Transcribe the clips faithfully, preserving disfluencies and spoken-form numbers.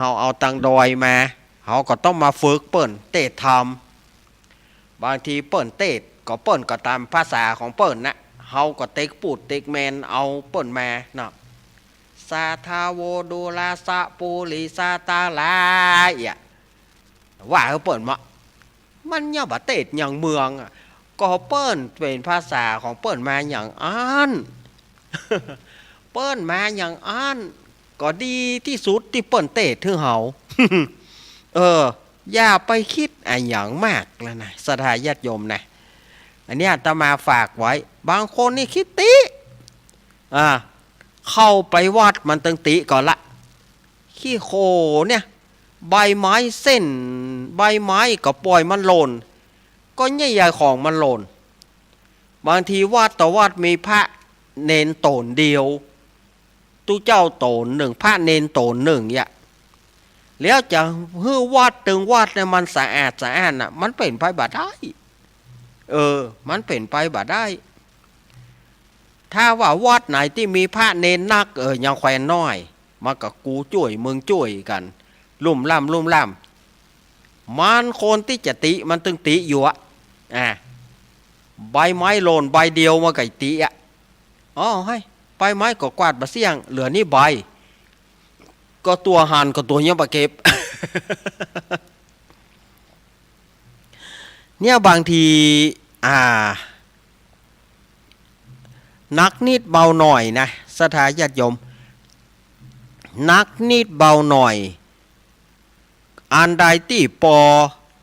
เฮาเอาตังดอยมา เฮาก็ต้องมาฝึกเปิ้นเตสน์ธรรม บางทีเปิ้นเตสน์ก็เปิ้นก็ต๋ามภาษาของเปิ้นนะ เฮาก็เต๊กปูดเต๊กแมนเอาเปิ้นมาเนาะ สาธาโวดูราสะปุริสาตาลา เอียะ ว่าหื้อเปิ้นเมาะ มันเยียะบ่เตสน์อย่างเมืองอะ ก็เปิ้นเป๋นภาษาของเปิ้นมาอย่างอั้น เปิ้นมาอย่างอั้น ก็ดีตี้สุดตี้เปิ้นเตสน์หื้อเฮา เออ อย่าไปกึ๊ดอะหยังมากแล้วนะ ศรัทธาญาติโยมนะ อันเนี้ยอาตมาฝากไว้ บางคนนี่ขี้ติ อ่า เข้าไปวัดมันตึงติก่อนละ ขี้โคลนเนี่ย ใบไม้เส้น ใบไม้ก็ป่อยมันหล่น ก็เยียะใยของมันหล่น บางทีวัดต่อวัดมีพระเณรต๋นเดียว ตุ๊เจ้าต๋นนึ่ง พระเณรต๋นนึ่งเยียะ แล้วจะหื้อวัดตึงวัดเนี่ยมันสะอาดสะอ้านน่ะ มันเป๋นไปบ่ได้ เออ มันเป๋นไปบ่ได้ ถ้าว่าวัดไหนตี้มีพระเณรนัก เออ อย่างแควนน้อย มันก็กูจ้วยมึงจ้วยกั๋น ลุ่มล่ำลุ่มล่ำ มันควรตี้จะติ มันตึงติอยู่อะ อ่า ใบไม้หล่นใบเดียวมันก็ติอะ อ๋อ เฮ้ย ใบไม้ก็กวาดบ่เสี้ยง เหลือนี่ใบ ก็ตั๋วหั้นก็ตั๋วยังบ่เก็บ เนี่ยบางที อ่า หนักนิดเบาหน่อยนะ ศรัทธาญาติโยม หนักนิดเบาหน่อย อันใดตี้ปอ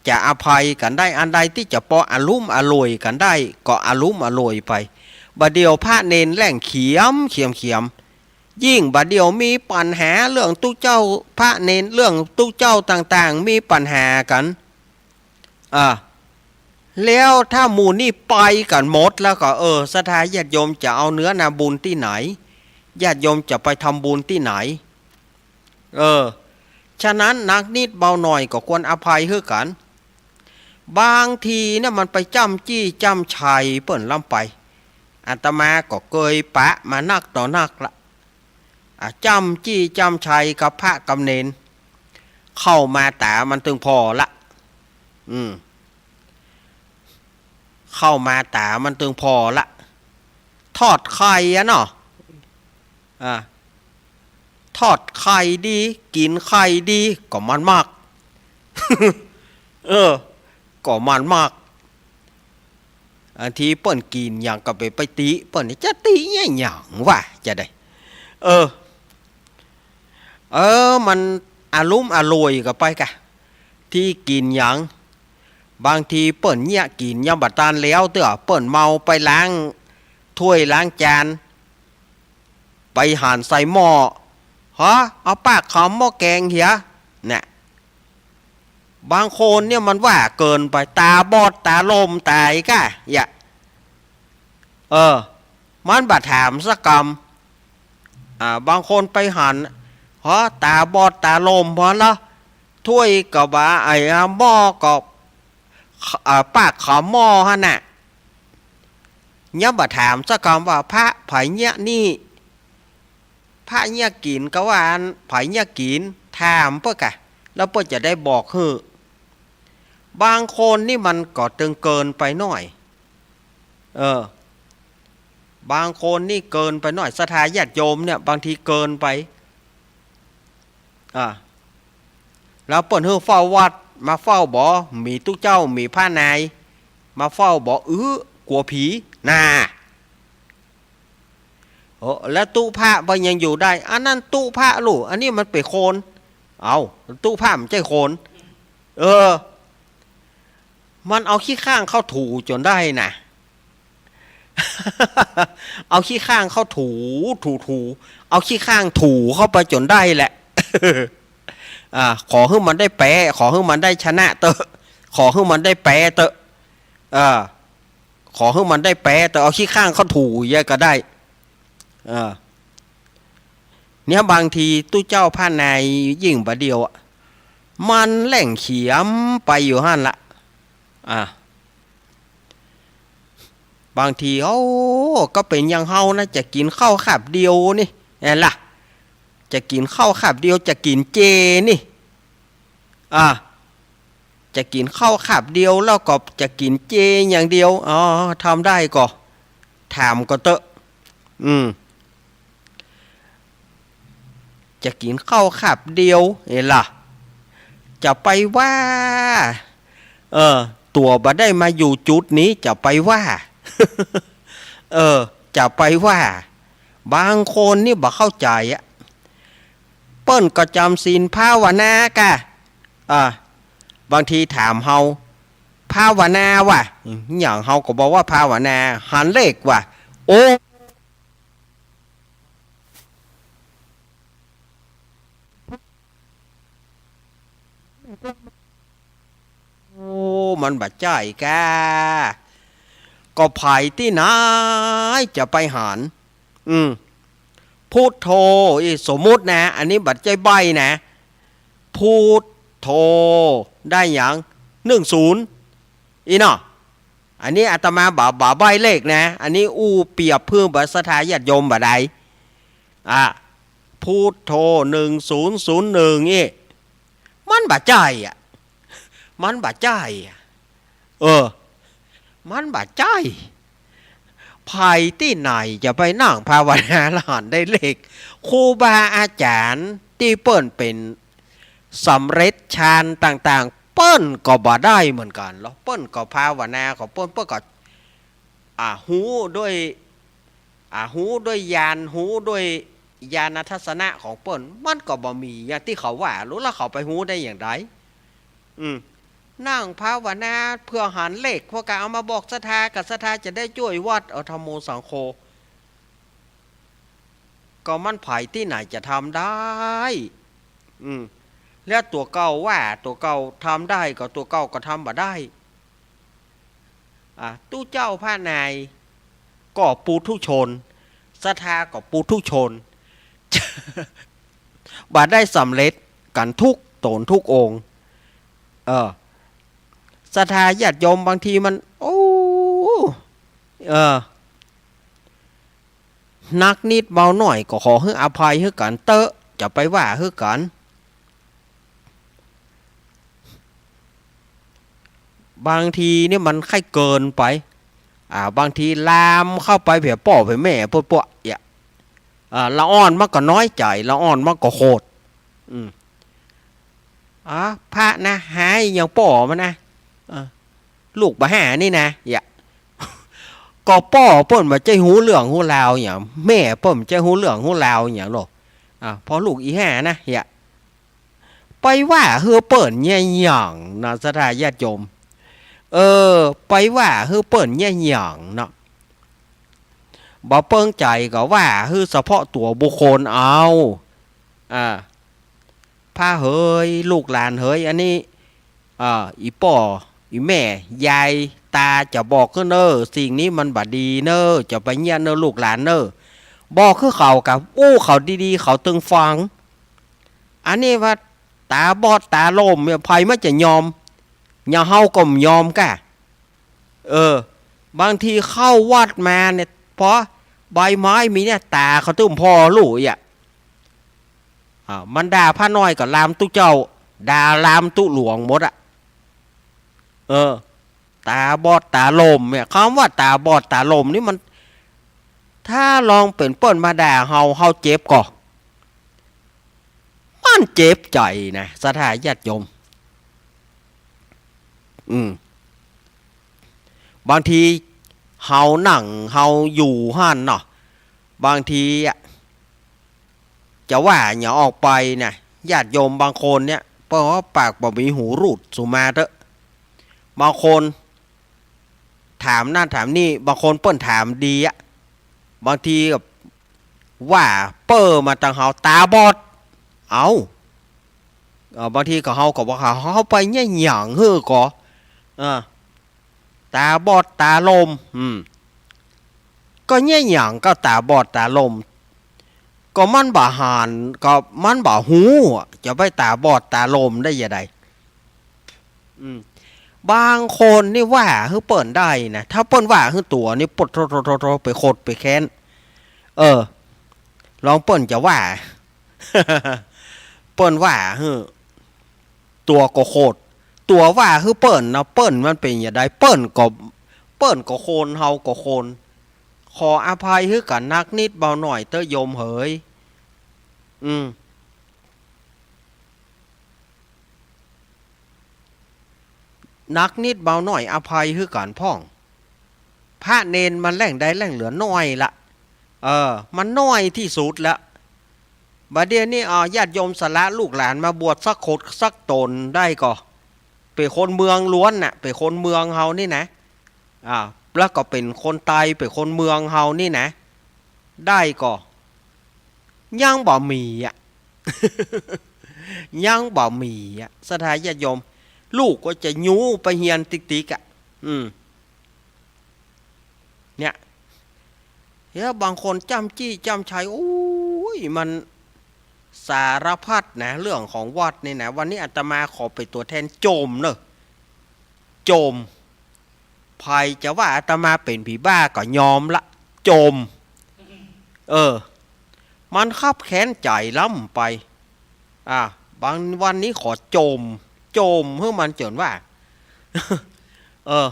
จะอภัยกั๋นได้ อันใดตี้จะปออะลุ้มอล่วยกั๋นได้ ก็อะลุ้มอล่วยไป บ่าเดี่ยวพระเณรแหล่งเขียม เขียม เขียม ยิ่งบ่าเดี่ยวมีปัญหาเรื่องตุ๊เจ้า พระเณรเรื่องตุ๊เจ้าต่างๆ มีปัญหากั๋น อ่า แล้วถ้าหมู่นี่ไปกั๋นหมดแล้วก็ เออ ศรัทธาญาติโยมจะเอาเนื้อนาบุญตี้ไหน ญาติโยมจะไปทำบุญตี้ไหน เออ ฉะนั้นหนักนิดเบาหน่อยก็ควรอภัยหื้อกั๋น บางทีเนี่ยมันไปจ้ำจี้จ้ำชัยเปิ้นล้ำไป อาตมาก็เกยปะมานักต่อนักละ อ่ะ จ้ำจี้จ้ำชัยกับพระกับเณร เข้ามาต๋ามันตึงผ่อละ อืม เข้ามาต๋ามันตึงผ่อละ ทอดไข่อะเนาะ อ่า ทอดไข่ดี กิ๋นไข่ดี ก็มันมัก เออ ก็มันมัก อันตี้เปิ้นกิ๋นหยังก็ไป ไปติเปิ้น จะติอะหยังวะ จะได้ เออ เออ มันอะลุ้มอล่วยก็ไปกะ ตี้กิ๋นหยัง บางทีเปิ้นเยียะกิ๋นยังบ่ตันแล้วเตื้อ เปิ้นเมาไปล้างถ้วยล้างจาน ไปหันใส่หม้อ ฮะ เอาปากขำหม้อแกงเหีย น่ะ บางคนเนี่ยมันว่าเกินไป ต๋าบอดต๋าโหล่มต๋ายก้า เยียะ เออ มันบ่ถามสักกำ อ่า บางคนไปหัน ฮะ ต๋าบอดต๋าโหล่มพอละ ถ้วยก็บ่า ไอ้ อ่า หม้อก็ อ่า ปากขำหม้อหั้นน่ะ ยังบ่ถามสักกำว่าพระผายเยียะนี่ พระเยียะกิ๋นก็ว่าอั้น ผายเยียะกิ๋น ถามเปิ้นกะ แล้วเปิ้นจะได้บอกหื้อ บางคนนี่มันก็ตึงเกินไปหน้อย เออ บางคนนี่เกินไปหน้อย ศรัทธาญาติโยมเนี่ย บางทีเกินไป อ่า แล้วเปิ้นหื้อเฝ้าวัด มาเฝ้าบ่ มีตุ๊เจ้า มีพระนาย มาเฝ้าบ่ อื้อ กั๋วผี น่า เออ แล้วตุ๊พระบ่ยังอยู่ได้ อันนั้นตุ๊พระลูก อันนี้มันเป๋นคน เอ้า ตุ๊พระมันใจ้คน เออ มันเอาขี้ข้างเข้าถูจ๋นได้น่ะ เอาขี้ข้างเข้าถู ถู ถู เอาขี้ข้างถูเข้าไปจ๋นได้แหละ อ่า ขอหื้อมันได้แป๊ ขอหื้อมันได้ชนะเต๊อะ ขอหื้อมันได้แป๊เต๊อะ อ่า ขอหื้อมันได้แป๊เต๊อะ เอาขี้ข้างเข้าถูเยียะก็ได้ อ่า เนี่ยบางทีตุ๊เจ้าพระนายยิ่งบ่าเดี่ยวอะ มันแหล่งเขียมไปอยู่หั้นละ อ่า บางที โอ้ ก็เป๋นอย่างเฮานะ จะกิ๋นข้าวคาบเดียวนี่ แม่นละ จะกิ๋นข้าวคาบเดียว จะกิ๋นเจนี่ อ่ะ จะกิ๋นข้าวคาบเดียว แล้วก็จะกิ๋นเจอย่างเดียว อ๋อ ทำได้ก่อ ถามก่อเต๊อะ อืม จะกิ๋นข้าวคาบเดียว เอ้ยล่ะ จะไปว่า เออ ตั๋วบ่ได้มาอยู่จุดนี้ จะไปว่า เออ จะไปว่า บางคนนี่บ่เข้าใจ๋อะ เปิ้นก็จ๋ำศีลภาวนาก่ะ อ่า บางทีถามเฮา ภาวนาว่ะ อย่างเฮาก็บอกว่าภาวนา หันเลขว่ะ โอ้ โอ้ มันบ่ใจ้ก้า ก็ใผตี้ไหนจะไปหัน อืม พุทโธ อี สมมุตินะ อันนี้บ่ใจ้ใบ้นะ พุทโธ ได้หยัง หนึ่งศูนย์ อีเนาะ อันนี้อาตมาบ่ บ่ใบ้เลขนะ อันนี้อู้เปรียบเปื้อบ่ศรัทธาญาติโยมบ่ได้ อ่ะ พุทโธ หนึ่งศูนย์ศูนย์หนึ่ง อี มันบ่ใจ้อะ มันบ่ใจ้อะ เออ มันบ่ใจ้ ใผตี้ไหนจะไปนั่งภาวนาแล้วหันได้เลข ครูบาอาจ๋ารย์ตี้เปิ้นเป๋นสำเร็จฌานต่างๆ เปิ้นก็บ่ได้เหมือนกั๋นลอ เปิ้นก็ภาวนาของเปิ้น เปิ้นก็ อ่า ฮู้ด้วย อ่า ฮู้ด้วยญาณ ฮู้ด้วยญาณทัศนะของเปิ้น มันก็บ่มีอย่างตี้เขาว่า แล้วเขาไปฮู้ได้อย่างใด อืม นั่งภาวนาเปื้อหันเลข พวกก็เอามาบอกศรัทธา ก็ศรัทธาจะได้จ้วยวัด เอา ธัมโม สังโฆ ก็มันใผตี้ไหนจะทำได้ อืม แล้วตั๋วเก่าว่าตั๋วเก่าทำได้ ก็ตั๋วเก่าก็ทำบ่ได้ อ่ะ ตุ๊เจ้าพระนายก็ปุถุชน ศรัทธาก็ปุถุชน บ่ได้สำเร็จกั๋นทุกต๋นทุกองค์ เออ ศรัทธาญาติโยมบางทีมัน โอ้ เออ นักนิดเบาหน่อยก็ขอหื้ออภัยหื้อกั๋นเต๊อะ จะไปว่าหื้อกั๋น บางทีนี่มันใค่เกินไป อ่า บางทีลามเข้าไปเผื่อป้อเผื่อแม่ พวก พวก เอี้ย อ่า ละอ่อนมันก็น้อยใจ๋ ละอ่อนมันก็โขด อืม อ๋อ พระนะ หาอย่างป้อมันนะ เออ ลูกบ่หานี่นะ เอี้ย ก็ป้อเปิ้นบ่ใจ้ฮู้เรื่องฮู้ราวหยัง แม่เปิ้นบ่ใจ้ฮู้เรื่องฮู้ราวหยังลอ อ่า เพราะลูกอีห่านะ เอี้ย ไปว่าหื้อเปิ้นเยียะหยังนะ ศรัทธาญาติโยม เออ ไปว่าหื้อเปิ้นเยียะหยังเนาะ บ่เปิงใจ๋ก็ว่าหื้อเฉพาะตั๋วบุคคลเอา อ่า พระเหย ลูกหลานเหย อันนี้ อ่า อี่ป้อ อี่แม่ ยาย ต๋าจะบอกหื้อเน่อ สิ่งนี้มันบ่ดีเน่อ จะไปเยียะเน่อลูกหลานเน่อ บอกหื้อเขากะอู้เขาดีๆ เขาตึงฟัง อันนี้ว่าต๋าบอดต๋าโหล่มเนี่ย ใผมันจะยอม อย่างเฮาก็บ่ยอมก้า เออ บางทีเข้าวัดมาเนี่ย พอใบไม้มีเนี่ย ต๋าเขาตึงผ่อลู่อะ อ่า มันด่าพระน้อยก็ลามตุ๊เจ้า ด่าลามตุ๊หลวงหมดอะ เออ ต๋าบอดต๋าโหล่มเนี่ย กำว่าต๋าบอดต๋าโหล่มนี่มัน ถ้าลองเป๋นเปิ้นมาด่าเฮา เฮาเจ็บก่อ มันเจ็บใจ๋นะ ศรัทธาญาติโยม อืม บางทีเฮานั่งเฮาอยู่หั้นเนาะ บางทีอะ จะว่าหยังออกไปนะ ญาติโยมบางคนเนี่ย เพราะว่าปากบ่มีหูรูด สุมาเต๊อะ บางคนถามนั่นถามนี่ บางคนเปิ้นถามดีอะ บางทีก็ว่าเป้อมาตังเฮา ต๋าบอด เอ้า เออ บางทีก็เฮาก็ว่า เฮาไปเยียะหยังหื้อก่อ เออ ต๋าบอดต๋าโหล่ม อืม ก็เยียะหยังก็ต๋าบอดต๋าโหล่ม ก็มันบ่หัน ก็มันบ่ฮู้อะ จะไปต๋าบอดต๋าโหล่มได้จาใด อืม บางคนนี่ว่าหื้อเปิ้นได้นะ ถ้าเปิ้นว่าหื้อตั๋วนี่ ปดโธ่โธ่โธ่โธ่ ไปโขดไปแค้น เออ ลองเปิ้นจะว่า เปิ้นว่าหื้อ ตั๋วก็โขด ตั๋วว่าหื้อเปิ้นนะ เปิ้นมันเป๋นจะใด เปิ้นก็ เปิ้นก็คน เฮาก็คน ขออภัยหื้อกั๋นนักนิดเบาหน่อยเต๊อะโยมเหย อืม นักนิดเบาหน่อยอภัยหื้อกั๋นพ่อง พระเณรมันแหล่งใดแหล่งเหลือน้อยละ เออ มันน้อยตี้สุดละ บ่าเดี่ยวนี้ อ่า ญาติโยมสละลูกหลานมาบวชสักคนสักต๋นได้ก่อ เป๋นคนเมืองล้วนน่ะ เป๋นคนเมืองเฮานี่นะ อ่า แล้วก็เป๋นคนไต เป๋นคนเมืองเฮานี่นะ ได้ก่อ ยังบ่มีอะ ยังบ่มีอะ ศรัทธาญาติโยม ลูกก็จะยู้ไปเฮียนติ๊กๆ อะ อืม เนี่ย แล้วบางคนจ้ำจี้จ้ำชัย โอ้ย มันสารพัดนะ เรื่องของวัดนี่นะ วันนี้อาตมาขอเป๋นตั๋วแทนโจมเนอะ โจม ใผจะว่าอาตมาเป๋นผีบ้าก็ยอมละ โจม เออ มันคับแค้นใจ๋ล้ำไป อ่า บางวันนี้ขอโจม โจมหื้อมันเจินว่า เออ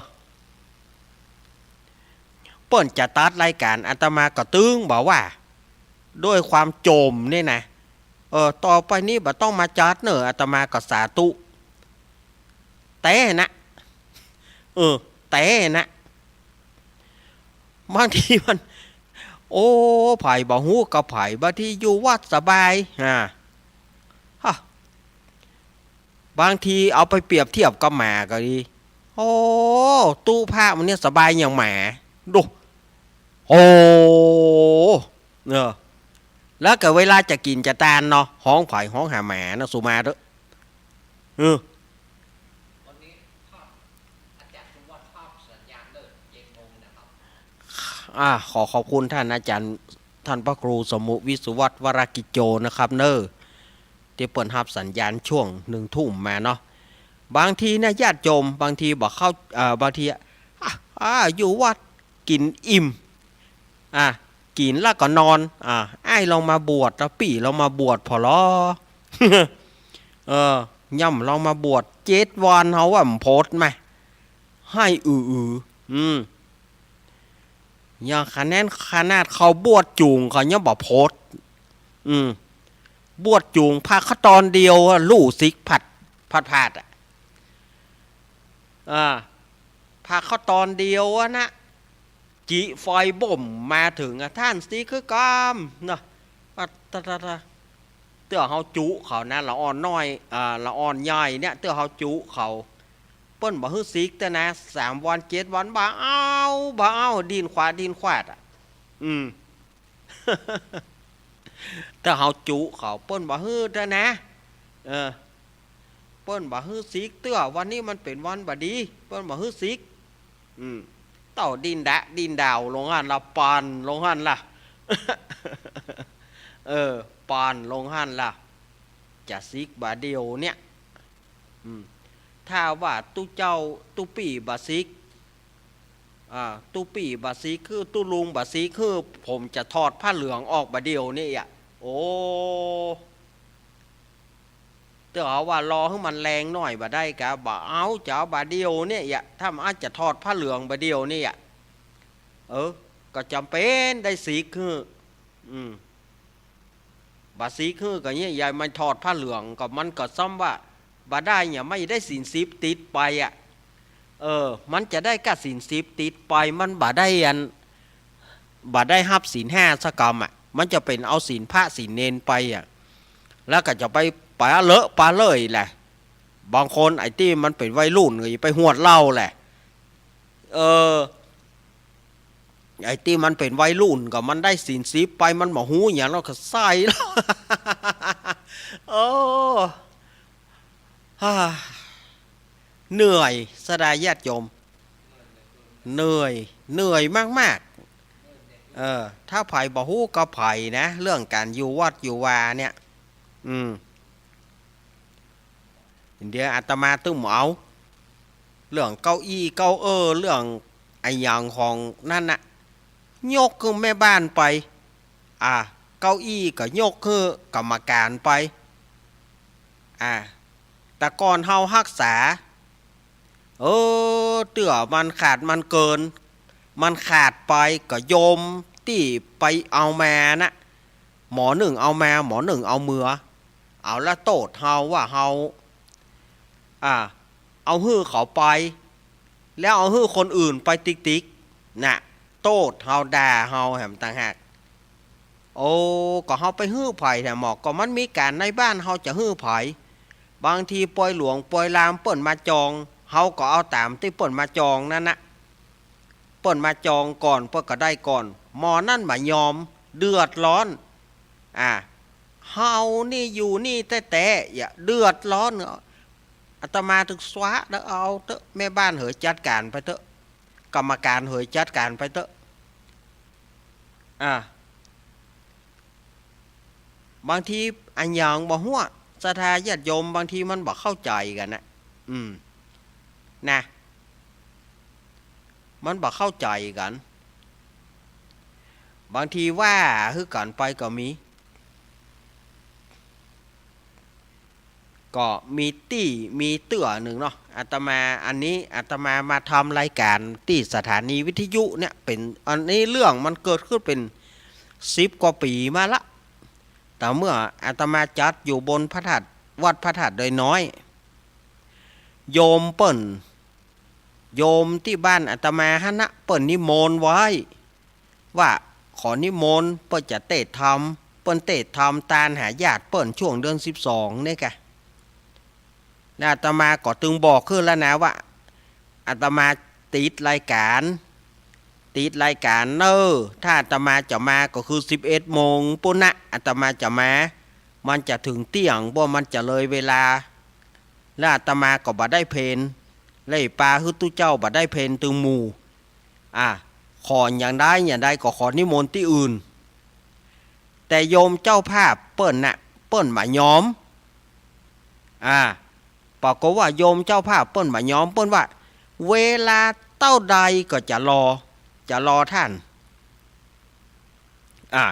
เปิ้นจะตัดรายก๋านอาตมาก็ตึงบ่ว่า ด้วยความโจมนี่นะ เออ ต่อไปนี้บ่ต้องมาจัดเน่อ อาตมาก็สาธุ แต่นะ เออ แต่นะ บางทีมัน โอ้ ใผบ่ฮู้กับใผ บางทีอยู่วัดสบาย อ่า ฮะ บางทีเอาไปเปรียบเทียบกับหมาก็ดี โอ้ ตุ๊พระมันเนี่ยสบายอย่างหมา ดู โอ้ เออ แล้วก็เวลาจะกิ๋นจะตานเนาะ ฮ้องใผฮ้องหาหมานะ สุมาเต๊อะ เออ วันนี้ภาพ อาจารย์สุวัฒน์ภาพสัญญาณเลิศ เจ็ดโมงนะครับ อ่า ขอขอบคุณท่านอาจารย์ ท่านพระครูสมุวิศวัฒน์ วรกิจโจ นะครับเนอะ ตี้เปิ้นฮับสัญญาณช่วงหนึ่งทุ่มมาเนาะ บางทีนะญาติโยม บางทีบ่เข้า เอ่อ บางที อ่ะ อ่า อยู่วัดกิ๋นอิ่ม อ่ะ กิ๋นแล้วก็นอน อ่ะ อ้ายลองมาบวช แล้วปี้ลองมาบวชผ่อลอ เออ ย่ำลองมาบวชเจ็ดวัน เฮาว่ามันโผดไหม ไห้อืออือ อืม อย่างขะนั้นขนาดเขาบวชจู๋งเขายังบ่โผด อืม บวชจู๋งพระเขาตอนเดียวอะ ลู่สิกผาด ผาดผาดอะ อ่า พระเขาตอนเดียวอะนะ จิไฟบ่มมาเถิงอะ ท่านสิกคือกำเนาะ อะ ตะ ตะ ตะ เตื้อเฮาจุเขานะ ละอ่อนน้อย อ่า ละอ่อนใหญ่เนี่ย เตื้อเฮาจุเขา เปิ้นบ่หื้อสิกเตื้อนะ สามวันเจ็ดวัน บ่เอา บ่เอา ดิ้นขวาดดิ้นขวาดอะ อืม เตื้อเฮาจุเขา เปิ้นบ่หื้อเตื้อนะ เออ เปิ้นบ่หื้อสิกเตื้อ วันนี้มันเป๋นวันบ่ดี เปิ้นบ่หื้อสิก อืม เต้าดิ้นดะ ดิ้นดาวลงหั้นละ ปั่นลงหั้นละ เออ ปั่นลงหั้นละ จะสิกบ่าเดี่ยวเนี่ย อืม ถ้าว่าตุ๊เจ้า ตุ๊ปี้บ่สิก อ่า ตุ๊ปี้บ่สิก คือตุ๊ลุงบ่สิก คือผมจะถอดผ้าเหลืองออกบ่าเดี่ยวนี่อะ โอ้ เตื้อเอาว่ารอหื้อมันแรงหน่อยบ่ได้กา บ่เอา จะเอาบ่าเดี่ยวเนี่ยอะ ถ้ามันอาจจะถอดผ้าเหลืองบ่าเดี่ยวนี่อะ เออ ก็จ๋ำเป๋นได้สิกหื้อ อืม บ่สิกหื้อก็เนี่ย ยายมันถอดผ้าเหลืองก็ มันก็ซ้ำว่าบ่ได้เนี่ย ไม่ได้ศีลสิบติดไปอะ เออ มันจะได้ก้าศีลสิบติดไป มันบ่ได้อัน บ่ได้ฮับศีลห้าสักกำอะ มันจะเป๋นเอาศีลพระศีลเณรไปอะ แล้วก็จะไปปาเลอะปาเลยแหละ บางคนไอ้ตี้มันเป๋นวัยรุ่นก็จะไปหวดเหล้าแหละ เออ ไอ้ตี้มันเป๋นวัยรุ่นก็มันได้ศีลสิบไป มันบ่ฮู้หยังแล้วก็ใส่ โอ้ ฮ่า เหนื่อย ศรัทธาญาติโยม เหนื่อย เหนื่อยมากๆ เออ ถ้าใผบ่ฮู้ก็ใผนะ เรื่องก๋านอยู่วัดอยู่วาเนี่ย อืม เดี๋ยวอาตมาตึงเอา เรื่องเก้าอี้เก้าเอ้อ เรื่องอะหยังของนั่นน่ะ ยกคือแม่บ้านไป อ่า เก้าอี้ก็ยกหื้อกรรมการไป อ่า แต่ก่อนเฮาฮักษา เออ เตื้อมันขาดมันเกิน มันขาดไปก็โยมตี้ไปเอามานะ หมอนึ่งเอามา หมอนึ่งเอาเมือ เอาละโต้ษเฮาว่าเฮา อ่า เอาหื้อเขาไป แล้วเอาหื้อคนอื่นไปติ๊กๆ น่ะ โต้ษเฮาด่าเฮาแหมต่างหาก โอ้ ก็เฮาไปหื้อใผแท้หมอ ก็มันมีก๋านในบ้าน เฮาจะหื้อใผ บางทีปอยหลวงปอยลามเปิ้นมาจอง เฮาก็เอาต๋ามตี้เปิ้นมาจองนั้นนะ เปิ้นมาจองก่อน เปิ้นก็ได้ก่อน หมอนั้นบ่ยอม เดือดร้อน อ่า เฮานี่อยู่นี่แต๊ๆ อย่าเดือดร้อน อาตมาตึงสวะแล้ว เอาเต๊อะ แม่บ้านเหยจัดก๋านไปเต๊อะ กรรมการเหยจัดก๋านไปเต๊อะ อ่า บางทีอะหยังบ่ฮู้ ศรัทธาญาติโยมบางทีมันบ่เข้าใจ๋กั๋นนะ อืม นะ มันบ่เข้าใจ๋กั๋น บางทีว่าหื้อกั๋นไปก็มี ก็มีตี้มีเตื้อนึ่งเนาะ อาตมา อันนี้อาตมามาทำรายก๋านตี้สถานีวิทยุเนี่ย เป๋น อันนี้เรื่องมันเกิดขึ้นเป๋นสิบกว่าปี๋มาละ แต่เมื่ออาตมาจัดอยู่บนพระธาตุ วัดพระธาตุดอยน้อย โยมเปิ้น โยมตี้บ้านอาตมาหั้นนะ เปิ้นนิมนต์ไว้ ว่าขอนิมนต์ เปิ้นจะเตศน์ธรรม เปิ้นเตศน์ธรรมตานหาญาติเปิ้นช่วงเดือนสิบสองเนี่ยกะ แล้วอาตมาก็ตึงบอกขึ้นแล้วนะว่า อาตมาติดรายก๋าน ติดรายก๋านเน่อ ถ้าอาตมาจะมาก็คือสิบเอ็ดโมงปู๊นนะ อาตมาจะมา มันจะเถิงเตี้ยงบ่ มันจะเลยเวลา แล้วอาตมาก็บ่ได้เพล แล้วปาหื้อตุ๊เจ้าบ่ได้เพลตึงหมู่ อ่า ขออย่างใดอย่างใดก็ขอนิมนต์ตี้อื่น แต่โยมเจ้าภาพเปิ้นน่ะ เปิ้นบ่ยอม อ่า ปรากฏว่าโยมเจ้าภาพเปิ้นบ่ยอม เปิ้นว่า เวลาเต้าใดก็จะรอ จะรอท่าน อ่า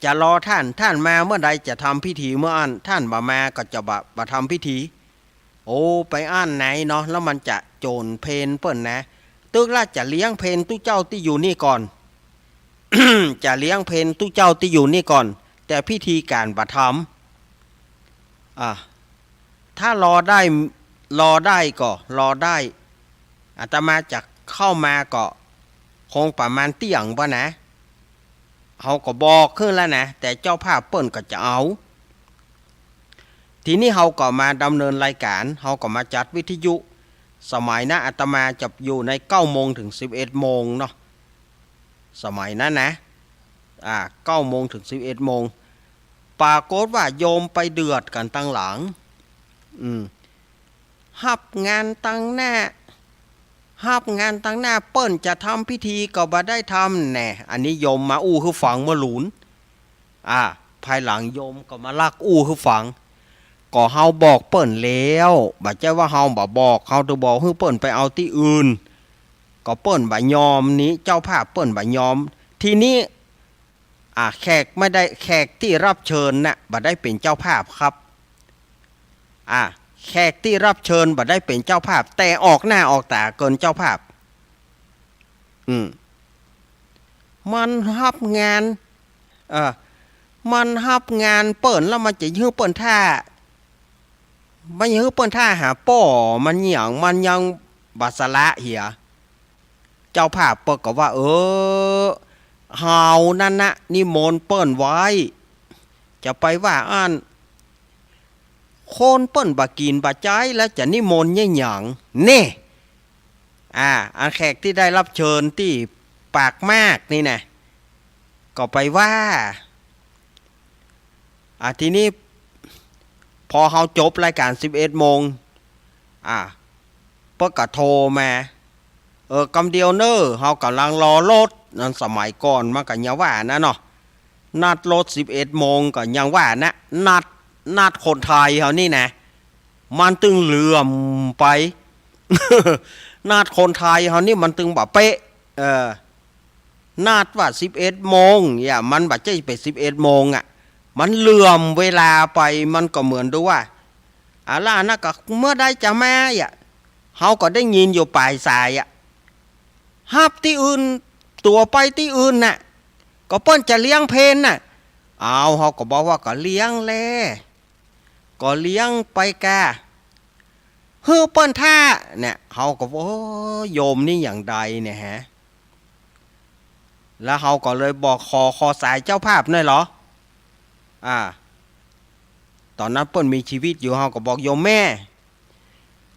จะรอท่าน ท่านมาเมื่อใดจะทำพิธีเมื่ออั้น ท่านบ่มาก็จะบ่ บ่ทำพิธี โอ้ ไปอั้นไหนเนาะ แล้วมันจะโจ๋นเพลเปิ้นนะ ตึกละจะเลี้ยงเพลตุ๊เจ้าตี้อยู่นี่ก่อน จะเลี้ยงเพลตุ๊เจ้าตี้อยู่นี่ก่อน แต่พิธีก๋านบ่ทำ อ่า ถ้ารอได้ รอได้ก็รอได้ อาตมาจะเข้ามาก็คงประมาณเตี้ยงบ่นะ เฮาก็บอกขึ้นแล้วนะ แต่เจ้าภาพเปิ้นก็จะเอา ทีนี้เฮาก็มาดำเนินรายก๋าน เฮาก็มาจัดวิทยุ สมัยนั้นอาตมาจะอยู่ในเก้าโมงถึงสิบเอ็ดโมงเนาะ สมัยนั้นนะ อ่า เก้าโมงถึงสิบเอ็ดโมง ปรากฏว่าโยมไปเดือดกั๋นตังหลัง อืม ฮับงานตังหน้า ฮับงานตังหน้า เปิ้นจะทำพิธีก็บ่ได้ทำแน่ อันนี้โยมมาอู้หื้อฟังเมื่อหลูน อ่า ภายหลังโยมก็มาลักอู้หื้อฟัง ก็เฮาบอกเปิ้นแล้ว บ่ใจ้ว่าเฮาบ่บอก เฮาต้องบอกหื้อเปิ้นไปเอาตี้อื่น ก็เปิ้นบ่ยอมนี้ เจ้าภาพเปิ้นบ่ยอม ทีนี้ อ่า แขกไม่ได้ แขกตี้รับเชิญน่ะ บ่ได้เป๋นเจ้าภาพครับ อ่า แขกตี้รับเชิญบ่ได้เป๋นเจ้าภาพ แต่ออกหน้าออกต๋าเกินเจ้าภาพ อืม มันฮับงาน เอ่อ มันฮับงานเปิ้นแล้วมันจะหื้อเปิ้นท่า มันจะหื้อเปิ้นท่าหาป้อ มันหยัง มันยังบ่สละเหีย เจ้าภาพเปิ้นก็ว่า เออ เฮานั้นนะนิมนต์เปิ้นไว้ จะไปว่าอั้น คนเปิ้นบ่กิ๋นบ่ใจ๊แล้วจะนิมนต์เยียะหยัง เน่ อ่า อันแขกตี้ได้รับเชิญตี้ปากมากนี่นะ ก็ไปว่า อ่า ทีนี้ พอเฮาจบรายก๋านสิบเอ็ดโมง อ่า เปิ้นก็โทรมา เออ กำเดียวเน่อ เฮาก่ำลังรอรถ นั้นสมัยก่อนมันก็ยังว่านั้นเนาะ นัดรถสิบเอ็ดโมงก็ยังว่านะ นัด นัดคนไทยเฮานี่นะ มันตึงเหลื่อมไป นัดคนไทยเฮานี่มันตึงบ่เป๊ะ เออ นัดว่าสิบเอ็ดโมง เนี่ย มันบ่ใจ้ไปสิบเอ็ดโมงอะ มันเหลื่อมเวลาไป มันก็เหมือนดูว่า อาล่ะนะ ก็เมื่อใดจะมาอะ เฮาก็ได้ยินอยู่ป๋ายสายอะ ฮับตี้อื่น ตั๋วไปตี้อื่นน่ะ ก็เปิ้นจะเลี้ยงเพลน่ะ เอา เฮาก็บอกว่าก็เลี้ยงแล ก็เลี้ยงไปก่า หื้อเปิ้นท่า เนี่ย เฮาก็ว่า โอ้ โยมนี่อย่างใดเนี่ยฮะ แล้วเฮาก็เลยบอก ขอ ขอสายเจ้าภาพหน่อยเหรอ อ่า ต๋อนนั้นเปิ้นมีจีวิตอยู่ เฮาก็บอก โยมแม่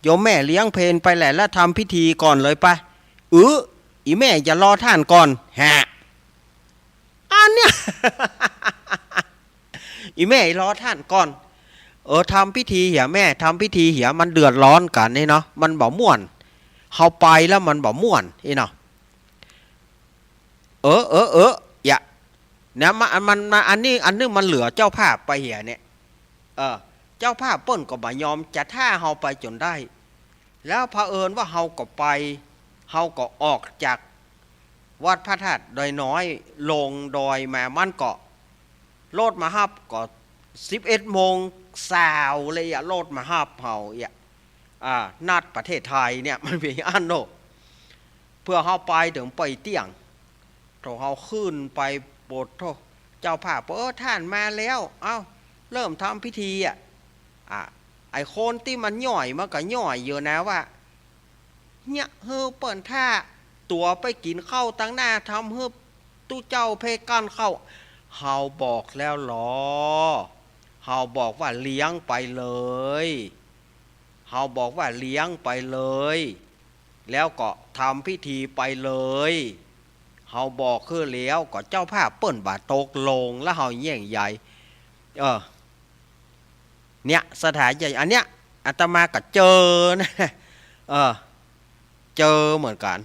โยมแม่เลี้ยงเพลไปแหละ แล้วทำพิธีก่อนเลยไป อือ อีแม่จะรอท่านก่อน ฮะ อันเนี้ย อีแม่รอท่านก่อน เออ ทำพิธีเหียแม่ ทำพิธีเหีย มันเดือดร้อนกั๋นนี่เนาะ มันบ่ม่วน เฮาไปแล้วมันบ่ม่วนนี่เนาะ เออ เออ เออ อย่า เนี่ย มัน มัน มัน อันนี้ อันนี้มันเหลือเจ้าภาพไปเหียเนี่ย เออ เจ้าภาพเปิ้นก็บ่ยอมจะท่าเฮาไปจ๋นได้ แล้วเผอิญว่าเฮาก็ไป เฮาก็ออกจากวัดพระธาตุดอยน้อย ลงดอยมา มันก็ รถมาฮับก็สิบเอ็ดโมงซาวเลยอะ รถมาฮับเฮาอะ อ่า นัดประเทศไทยเนี่ย มันเป๋นอันโน่ เปื้อเฮาไปเถิงปอยเตี้ยง โถ เฮาขึ้นไป โปดโธ่ เจ้าภาพ เออ ท่านมาแล้ว เอ้า เริ่มทำพิธีอะ อ่ะ ไอ้คนตี้มันย่อยมันก็ย่อยอยู่นะว่า เนี่ย หื้อเปิ้นท่า ตั๋วไปกิ๋นข้าวตังหน้า ทำหื้อตุ๊เจ้าเพ่กั้นข้าว เฮาบอกแล้วลอ เฮาบอกว่าเลี้ยงไปเลย เฮาบอกว่าเลี้ยงไปเลย แล้วก็ทำพิธีไปเลย เฮาบอกหื้อแล้ว ก็เจ้าภาพเปิ้นบ่ตกลง แล้วเฮาแย่งใย เออ เนี่ย ศรัทธาญาติ อันเนี้ย อาตมาก็เจอนะ เออ เจอเหมือนกั๋น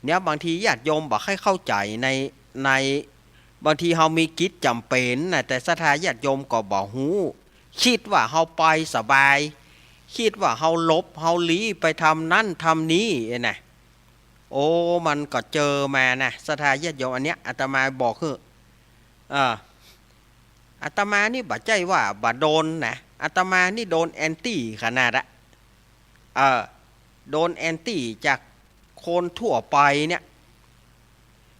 เนี่ย บางทีญาติโยมบ่ใค่เข้าใจ๋ใน ใน บางทีเฮามีกิจจ๋ำเป๋นนะ แต่ศรัทธาญาติโยมก็บ่ฮู้ กึ๊ดว่าเฮาไปสบาย กึ๊ดว่าเฮาหลบ เฮาลี้ไปทำนั้นทำนี้นะ โอ้ มันก็เจอมานะ ศรัทธาญาติโยม อันเนี้ย อาตมาบอกหื้อ เออ อาตมานี่บ่ใจ้ว่าบ่โดนนะ อาตมานี่โดนแอนตี้ขนาดอะ เออ โดนแอนตี้จากคนทั่วไปเนี่ย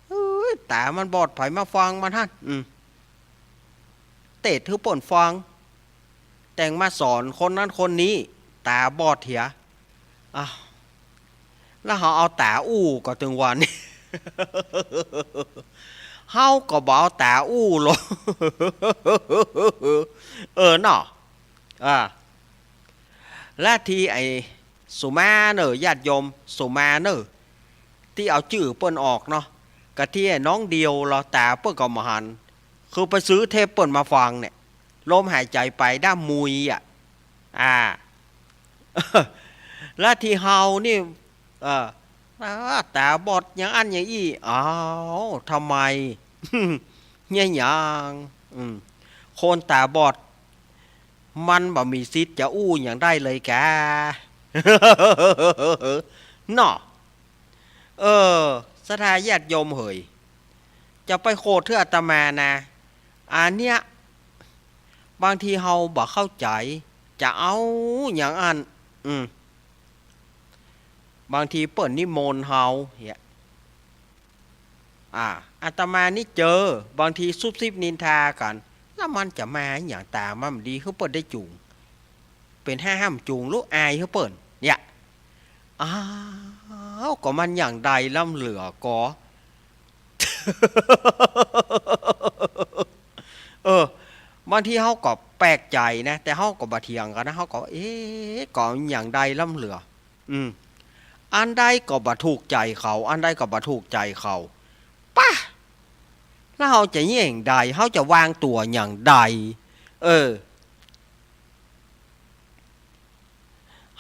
เอ้ย ต๋ามันบอด ใผมาฟังมันหั้น อืม เตศน์หื้อเปิ้นฟัง แต่งมาสอนคนนั้นคนนี้ ต๋าบอดเหีย อ้าว แล้วเฮาเอาต๋าอู้ก่อเถิงวันนี้ เฮาก็บ่เอาต๋าอู้ลอ เออเนาะ อ่า และตี้ไอ้สุมาเน่อ ญาติโยมสุมาเน่อ ตี้เอาจื้อเปิ้นออกเนาะ กะตี้ไอ้น้องเดียวลอ ต๋าเปิ้นก็บ่หัน คือไปซื้อเทปเปิ้นมาฟังเนี่ย ลมหายใจ๋ไปด้ามมุยอะ อ่า และตี้เฮานี่ เออ ต๋า ต๋าบอดอย่างอั้นอย่างอี้ อ้าว ทำไม เนี่ยหยัง อืม คนต๋าบอด มันบ่มีสิทธิ์จะอู้หยังได้เลยกา เนาะ เออ ศรัทธาญาติโยมเหย จะไปโขดเถื้ออาตมานะ อันเนี้ย บางทีเฮาบ่เข้าใจ๋ จะเอาอย่างอั้น อืม บางทีเปิ้นนิมนต์เฮาเนี่ย อ่า อาตมานี่เจอ บางทีซุบซิบนินทากั๋น แล้วมันจะมาหยัง ต๋ามันบ่ดี หื้อเปิ้นได้จูง เป๋นห้าห้ามจูง หรืออายหื้อเปิ้น เนี่ย อ้าว ก็มันอย่างใดล้ำเหลือก่อ เออ บางทีเฮาก็แปลกใจ๋นะ แต่เฮาก็บ่เถียงกั๋นนะ เฮาก็ เอ๊ะ ก็อย่างใดล้ำเหลือ อืม อันใดก็บ่ถูกใจ๋เขา อันใดก็บ่ถูกใจ๋เขา ปะ แล้วเฮาจะเยียะอย่างใด เฮาจะวางตั๋วอย่างใด เออ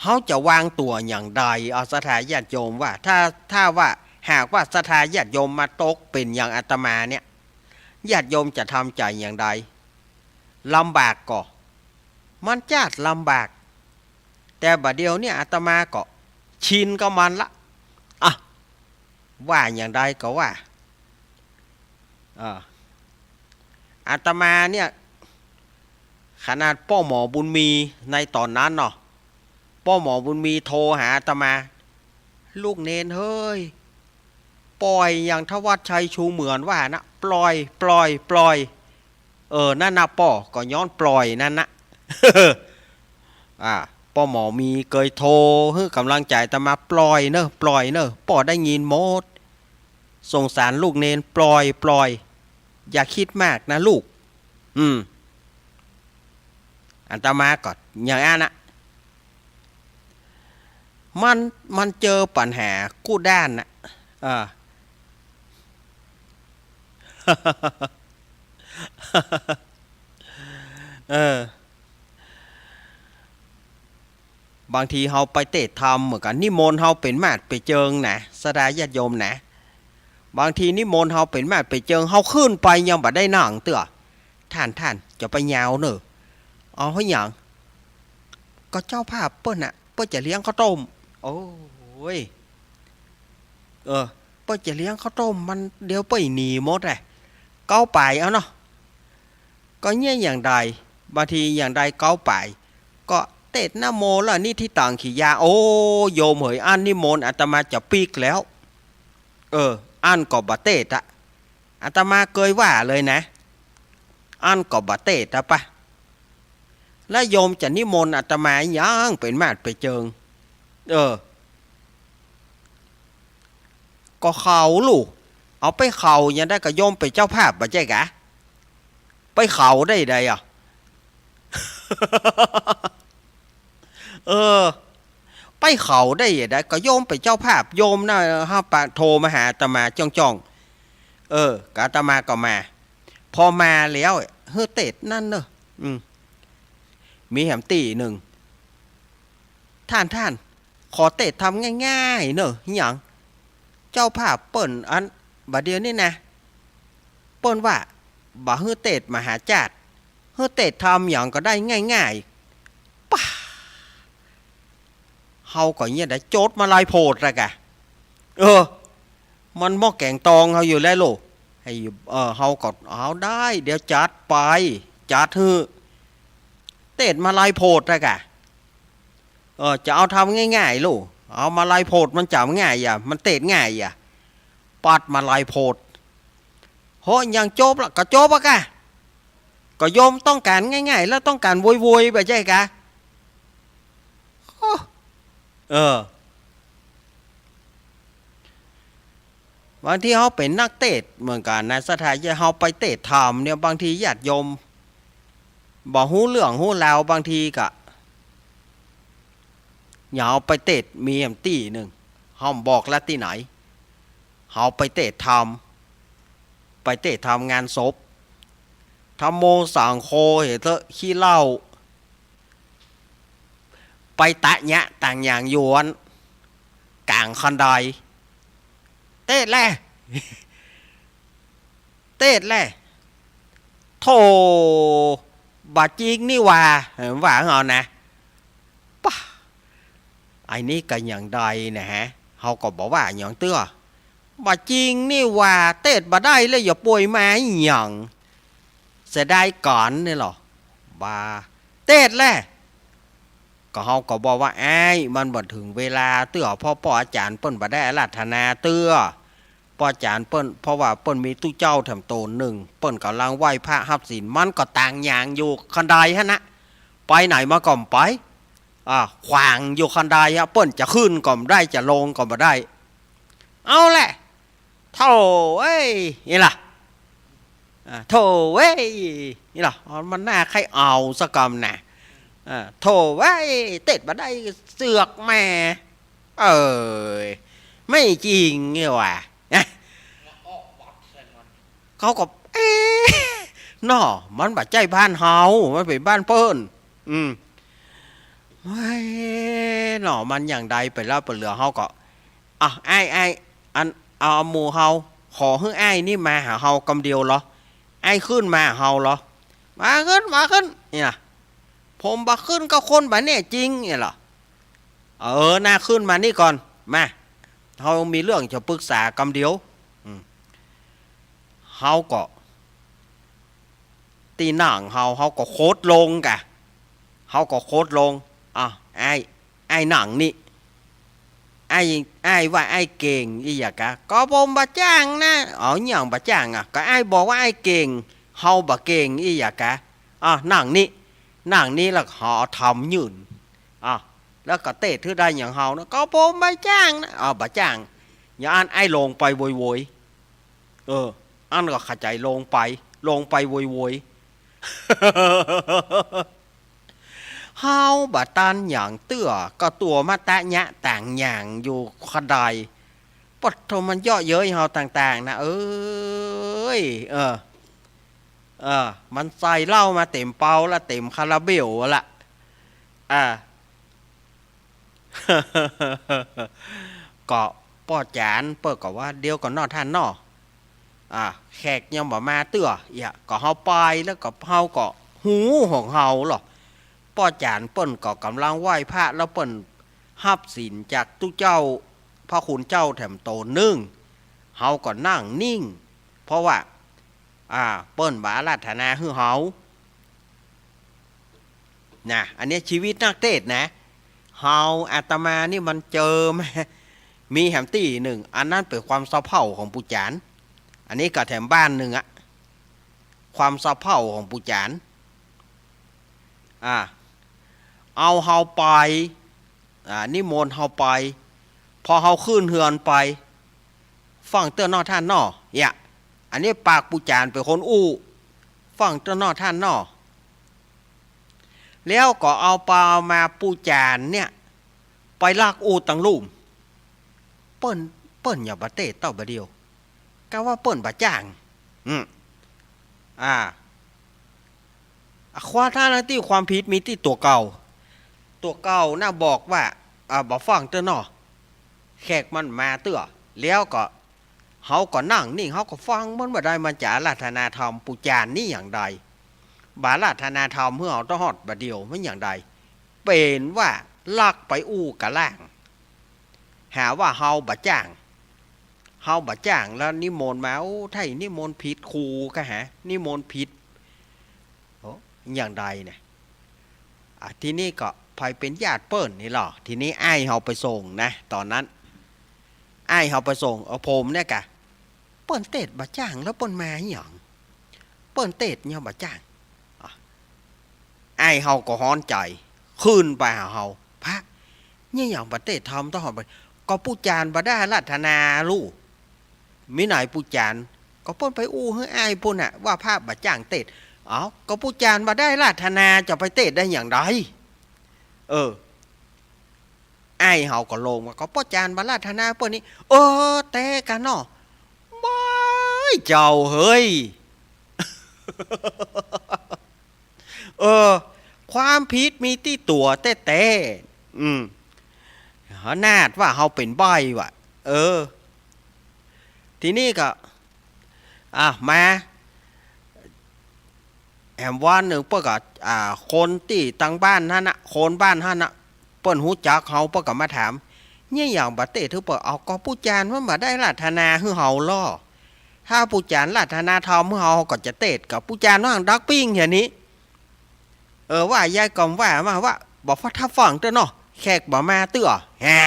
เฮาจะวางตั๋วอย่างใด เอาศรัทธาญาติโยมว่า ถ้า ถ้าว่า หากว่าศรัทธาญาติโยมมาตกเป๋นอย่างอาตมาเนี่ย ญาติโยมจะทำใจ๋อย่างใด ลำบากก่อ มันจ๊าดลำบาก แต่บ่าเดี่ยวเนี่ยอาตมาก็ชินกับมันละ อ่ะ ว่าอย่างใดก็ว่า เออ อาตมาเนี่ย ขนาดป้อหมอบุญมีในต๋อนนั้นเนาะ ป้อหมอบุญมีโทรหาอาตมา ลูกเณรเฮ้ย ปล่อยอย่างธวัชชัยชูเหมือนว่านะ ปล่อย ปล่อย ปล่อย เออ นั่นนะป้อ ก็ย้อนปล่อยนั่นนะ อ่า ป้อหมอมีเกยโทรหื้อกำลังใจ๋อาตมา ปล่อยเน่อ ปล่อยเน่อ ป้อได้ยินหมด สงสารลูกเณร ปล่อย ปล่อย อย่าคิดมากนะลูก อืม อาตมาก็อย่างอั้นนะ มัน มันเจอปัญหากู้ด้านนะ เออ เออ บางทีเฮาไปเตสน์ธรรมเหมือนกั๋น นิมนต์เฮาเป๋นมาดเป๋นเจิงนะ ศรัทธาญาติโยมนะ บางทีนิมนต์เฮาเป๋นมาดเป๋นเจิง เฮาขึ้นไปยังบ่ได้นั่งเตื้อ ท่าน ท่าน จะไปยาวเน่อ เอาหยัง ก็เจ้าภาพเปิ้นน่ะ เปิ้นจะเลี้ยงข้าวต้ม โอ้ย เออ เปิ้นจะเลี้ยงข้าวต้ม มันเดี๋ยวเปิ้นหนีหมดแหละ เก๊าป๋ายเอาเนาะ ก็เนี่ยอย่างใด บางทีอย่างใดเก๊าป๋าย ก็เตสน์นะโมละนิธิตัง ขียา โอ้ โยมเหย อั้นนิมนต์อาตมาจะปิ๊กแล้ว เออ อั้นก็บ่เตสน์อะ อาตมาเกยว่าเลยนะ อั้นก็บ่เตสน์อะปะ แล้วโยมจะนิมนต์อาตมาหยังเป๋นมาดเป๋นเจิง เออ ก็เข้าลู่ เอาไปเข้าอย่างใด ก็โยมเป๋นเจ้าภาพบ่ใจ้กา ไปเข้าได้ใดอะ เออ ไปเข้าได้ใด ก็โยมเป๋นเจ้าภาพ โยมน่ะ ฮะ ปะ โทรมาหาอาตมาจ้องๆ เออ ก็อาตมาก็มา พอมาแล้ว หื้อเตสน์นั่นเน่อ อืม มีแหมตี้นึ่ง ท่าน ท่าน ขอเตสน์ธรรมง่ายๆ เน่อ หยัง เจ้าภาพเปิ้นอัน บ่าเดี่ยวนี้นะ เปิ้นว่า บ่หื้อเตสน์มหาจ้าด หื้อเตสน์ธรรมหยังก็ได้ง่ายๆ ป๊า เฮาก็เนี่ยได้โจทย์มาลายโพดแล้วกะ เออ มันหม้อแก๋งตองเฮาอยู่แล้วลูก ให้ เออ เฮาก็ เอาได้ เดี๋ยวจัดไป จัดหื้อ เตสน์มาลายโพดแล้วกะ เออ จะเอาธรรมง่ายๆ ลูก เอามาลายโพดมันจ๋ำง่ายอะ มันเตสน์ง่ายอะ ปัดมาลายโพด โห ยังจบละ ก็จบอะกะ ก็โยมต้องก๋านง่ายๆ แล้วต้องก๋านโวยๆ บ่ใจ้กา โอ้ เออ บางทีเฮาเป๋นนักเตสน์เหมือนกั๋นนะ ศรัทธาญาติ เฮาไปเตสน์ธรรมเนี่ย บางทีญาติโยมบ่ฮู้เรื่องฮู้ราว บางทีก็ อย่างเฮาไปเตสน์ มีแหมตี้นึ่ง เฮาบ่บอกละตี้ไหน เฮาไปเตสน์ธรรม ไปเตสน์ธรรมงานศพ ธัมโมสังโฆ เหียเต๊อะ ขี้เหล้า ไปตะเยียะต่างอย่างอยู่อันก๋างคันได เตสน์แล เตสน์แล โธ่ บ่จริงนี่หว่า เออ ว่าของเฮานะ ป๊า ไอ้นี่ก็อย่างใดนะฮะ เฮาก็บ่ว่าหยังเตื้อ บ่จริงนี่หว่า เตสน์บ่ได้แล้ว อย่าป่วยมาหยัง เสียดายก๋านนี่หละ บ่า เตสน์แล ก็เฮาก็บอกว่า อ้าย มันบ่เถิงเวลาเตื้อ เพราะป้ออาจ๋ารย์เปิ้นบ่ได้อาราธนาเตื้อ ป้ออาจ๋ารย์เปิ้น เพราะว่าเปิ้นมีตุ๊เจ้าแถมต๋นนึ่ง เปิ้นก่ำลังไหว้พระฮับศีล มันก็ต่างอย่างอยู่คันไดหั้นนะ ไปไหนมาก็บ่ไป อ่า ขวางอยู่คันไดอะ เปิ้นจะขึ้นก็บ่ได้ จะลงก็บ่ได้ เอาแหละ โธ่เอ้ย นี่ล่ะ อ่า โธ่เอ้ย นี่ล่ะ มันน่าใค่เอาสักกำนะ อ่า โธ่เอ้ย เตสน์บ่ได้เสือกแหม เอ้ย ไม่จริงนี่หว่า นะ เขาก็ เอ๊ะ เนาะ มันบ่ใจ้บ้านเฮา มันเป๋นบ้านเปิ้น อืม เฮ้ย เนาะ มันอย่างใดไปแล้วไปเหลือ เฮาก็ อ่ะ อ้าย อ้าย อัน เอาหมู่เฮา ขอหื้ออ้ายนี่มาหาเฮากำเดียวเหรอ อ้ายขึ้นมาหาเฮาเหรอ มาขึ้น มาขึ้น เนี่ย ผมบ่ขึ้นก็คนบ่แน่จริง เนี่ยเหรอ เออ น่าขึ้นมานี่ก่อน มา เฮามีเรื่องจะปรึกษากำเดียว อืม เฮาก็ ตี้นั่งเฮา เฮาก็โขดลงกะ เฮาก็โขดลง อ่ะ อ้าย อ้ายนั่งนี่ อ้าย อ้ายว่าอ้ายเก่งอี้หยาก๊ะ ก็ผมบ่าจ้างนะ เอาหยังบ่าจ้างอะ ก็อ้ายบอกว่าอ้ายเก่ง เฮาบ่เก่งอี้หยาก๊ะ อ่ะ นั่งนี่ นั่งนี่แล้วก็หาธรรมยื่น อ่ะ แล้วก็เตศน์หื้อได้หยังเฮานะ ก็ผมบ่าจ้างนะ อ่ะ บ่าจ้าง อย่างอั้นอ้ายลงไปโวยๆ เออ อั้นก็เข้าใจ๋ลงไป ลงไปโวยๆ เฮาบ่ตันหยังเตื้อ ก็ตั๋วมาตะยะต่างหยังอยู่กระได ปะโถ มันเยาะเย้ยเฮาต่างๆ นะ เอ้ย เออ เออ มันใส่เหล้ามาเต๋มเปาละ เต๋มคาราเบลละ อ่า ก็ป้อจ๋ารย์เปิ้นก็ว่า เดี๋ยวก่อนเนาะต้านเนาะ อ่า แขกยังบ่มาเตื้อ เอี้ย ก็เฮาไปแล้วก็เฮาก็ฮู้ของเฮาลอ ป้อจ๋ารย์เปิ้นก็ก่ำลังไหว้พระ แล้วเปิ้นฮับศีลจากตุ๊เจ้า พระคุณเจ้าแถมโตนนึ่ง เฮาก็นั่งนิ่ง เพราะว่า อ่า เปิ้นบ่อาราธนาหื้อเฮา นะ อันเนี้ยชีวิตนักเตศน์นะ เฮาอาตมานี่มันเจอมา มีแหมตี้นึ่ง อันนั้นเป๋นความสะเพร่าของปู่จ๋ารย์ อันนี้ก็แถมบ้านนึ่งอะ ความสะเพร่าของปู่จ๋ารย์ อ่า เอาเฮาไป อ่า นิมนต์เฮาไป พอเฮาขึ้นเฮือนไป ฟังเตื้อเนาะต้านเนาะ เอี้ย อันนี้ปากปู่จ๋ารย์เป๋นคนอู้ ฟังเตื้อเนาะต้านเนาะ แล้วก็เอาไปเอามาปู่จ๋ารย์เนี่ย ไปลักอู้ตังลุ่ม เปิ้น เปิ้นหยังบ่เตศน์เต้าบ่าเดี่ยว กาว่าเปิ้นบ่าจ้าง อืม อ่า ความ ทั้งๆ ตี้ความผิดมีตี้ตั๋วเก่า ตั๋วเก่าน่ะบอกว่า อ่า บ่ฟังเตื้อเนาะ แขกมันมาเตื้อ แล้วก็ เฮาก็นั่งนิ่ง เฮาก็ฟังมันบ่ได้ มันจะอาราธนาธรรมปู่จ๋ารย์นี่หยังใด บ่อาราธนาธรรมหื้อเฮาตะฮอดบ่าเดี่ยว มันหยังใด เป๋นว่าลักไปอู้กะล่าง หาว่าเฮาบ่าจ้าง เฮาบ่าจ้าง แล้วนิมนต์มา โอ้ ไท้นิมนต์ผิดครูกะหา นิมนต์ผิด โอ้ หยังใดเนี่ย อ่ะ ทีนี้ก็ใผเป๋นญาติเปิ้นนี่ลอ ทีนี้อ้ายเฮาไปส่งนะ ต๋อนนั้น อ้ายเฮาไปส่ง เออ ผมเนี่ยกะ เปิ้นเตศน์บ่าจ้าง แล้วเปิ้นมาหยัง เปิ้นเตศน์หยังบ่าจ้าง อ่ะ อ้ายเฮาก็ฮ้อนใจ๋ ขึ้นไปหาเฮา พระ เนี่ยหยังบ่าเตศน์ธรรมตะฮอดบ่า ก็ปู่จ๋ารย์บ่ได้อาราธนาลูก มีไหนปู่จ๋ารย์ ก็เปิ้นไปอู้หื้ออ้ายปุ้นน่ะ ว่าพระบ่าจ้างเตศน์ เอ้า ก็ปู่จ๋ารย์บ่ได้อาราธนา จะไปเตศน์ได้หยังใด เออ อ้ายเฮาก็ลงว่า ก็ป้อจ๋ารย์บ่อาราธนาเปิ้นนี่ เออ แต๊กะเนาะ ไม่เจ้าเฮ้ย เออ ความผิดมีตี้ตั๋วแต๊ๆ อืม ขนาดว่าเฮาเป๋นใบ้ว่ะ เออ ทีนี้ก็ อ่ะ มา แหมวันนึ่งเปิ้นก็ อ่า คนตี้ตังบ้านหั้นน่ะ คนบ้านหั้นน่ะ เปิ้นฮู้จักเฮา เปิ้นก็มาถาม เนี่ยหยังบ่าเตศน์หื้อเปิ้น เอ้า ก็ปู่จ๋ารย์มันบ่ได้อาราธนาหื้อเฮาลอ ถ้าปู่จ๋ารย์อาราธนาธรรมหื้อเฮา ก็จะเตศน์ ก็ปู่จ๋ารย์ว่าดักปิ้งเหียนี้ เออ ว่ายายก็ว่ามาว่า บ่าฟัง ถ้าฟังเตื้อเนาะ แขกบ่ามาเตื้อ แฮะ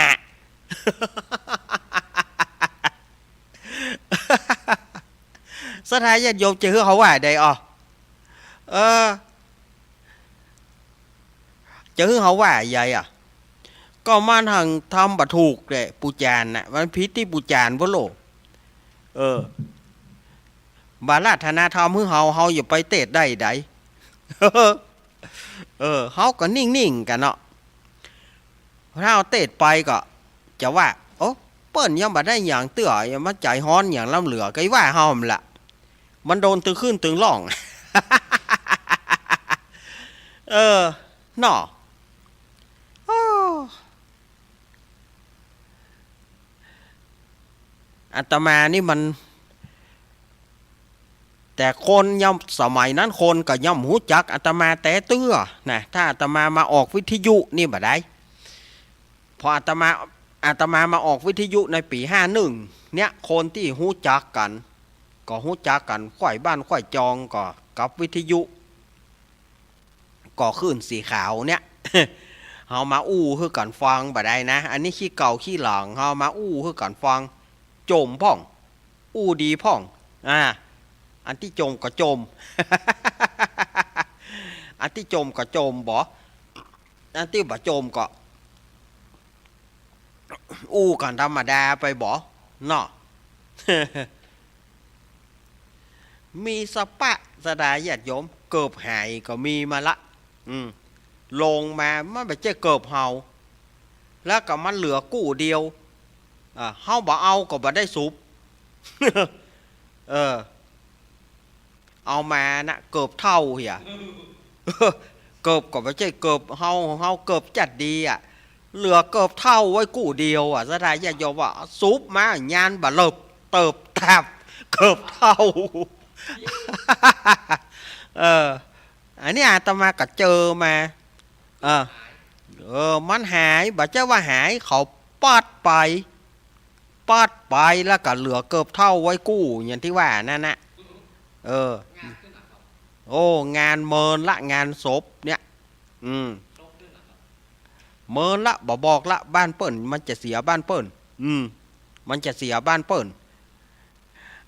ศรัทธาญาติโยมจะหื้อเฮาว่าใดอ่อ เออ จะหื้อเฮาว่าใดอ่ะ ก็มันหังทำบ่ถูกแหละ ปู่จ๋ารย์น่ะ มันผิดตี้ปู่จ๋ารย์พุ้นโล เออ บ่าอาราธนาธรรมหื้อเฮา เฮาจะไปเตศน์ได้ใด เออ เฮาก็นิ่งๆ กะเนาะ ถ้าเฮาเตศน์ไปก็จะว่า โอ้ เปิ้นยังบ่ได้หยังเตื้อ ยังมาใจ๋ฮ้อนหยังล้ำเหลือ ก็ว่าเฮาหั้นละ มันโดนตึงขึ้นตึงล่อง เออ เนาะ โอ้ อาตมานี่มัน แต่คนย่อม สมัยนั้นคนก็ย่อมฮู้จักอาตมาแต๊เตื้อนะ ถ้าอาตมามาออกวิทยุนี่บ่ได้ พออาตมา อาตมามาออกวิทยุในปี๋ห้าหนึ่งเนี่ย คนตี้ฮู้จักกั๋น ก็ฮู้จักกั๋น ใคว่บ้านใคว่จองก็กับวิทยุ ก็คลื่นสีขาวเนี่ย เฮามาอู้หื้อกั๋นฟังบ่าดใดนะ อันนี้ขี้เก่าขี้หลัง เฮามาอู้หื้อกั๋นฟัง จ่มพ่อง อู้ดีพ่อง อ่า อันตี้จ่มก็จ่ม อันตี้จ่มก็จ่มบ่ อันตี้บ่จ่มก็ อู้กั๋นธรรมดาไปบ่ เนาะ มีสะปะ ศรัทธาญาติโยม เกิบหายก็มีมาละ อืม ลงมา มันบ่ใจ้เกิบเฮา แล้วก็มันเหลือกู้เดียว อ่า เฮาบ่เอาก็บ่ได้สูบ เออ เอามานะ เกิบเถ้าเหีย เกิบก็บ่ใจ้เกิบเฮา ของเฮาเกิบจัดดีอะ เหลือเกิบเถ้าไว้กู้เดียวอะ ศรัทธาญาติโยมว่า สูบมา ยานบ่าเลิบ เติบตาบ เกิบเถ้า เออ อันนี้อาตมาก็เจอมา เออ เออ มันหาย บ่ใจ้ว่าหาย เขาปัดไป ปัดไป แล้วก็เหลือเกิบเถ้าไว้กู้ อย่างตี้ว่านั่นนะ เออ โอ้ งานเมินละ งานศพเนี่ย อืม เมินละ บ่บอกละ บ้านเปิ้น มันจะเสียบ้านเปิ้น อืม มันจะเสียบ้านเปิ้น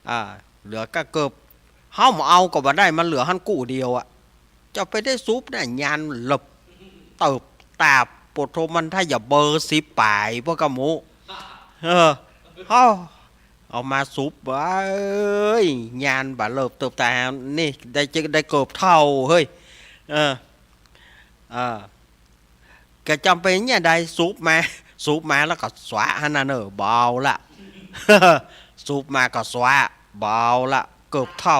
อ่า เหลือก้าเกิบ เฮาบ่เอาก็บ่ได้ มันเหลือหั้นกู้เดียวอะ จะไปได้สูบนะ ยานเลิบ เติบตาบ โปะโธ่ มันถ้าจะเบอร์สิบป๋าย พวกกะหมู เออ เฮา เอามาสูบ เอ้ย ยานบ่าเลิบ เติบตาบ นี่ ได้เจอ ได้เกิบเถ้า เฮ้ย เออ เออ ก็จำเป๋นเนี่ย ได้สูบมา สูบมาแล้วก็สวะหั้นนะเน่อ บ่เอาละ สูบมาก็สวะ บ่เอาละ เกิบเถ้า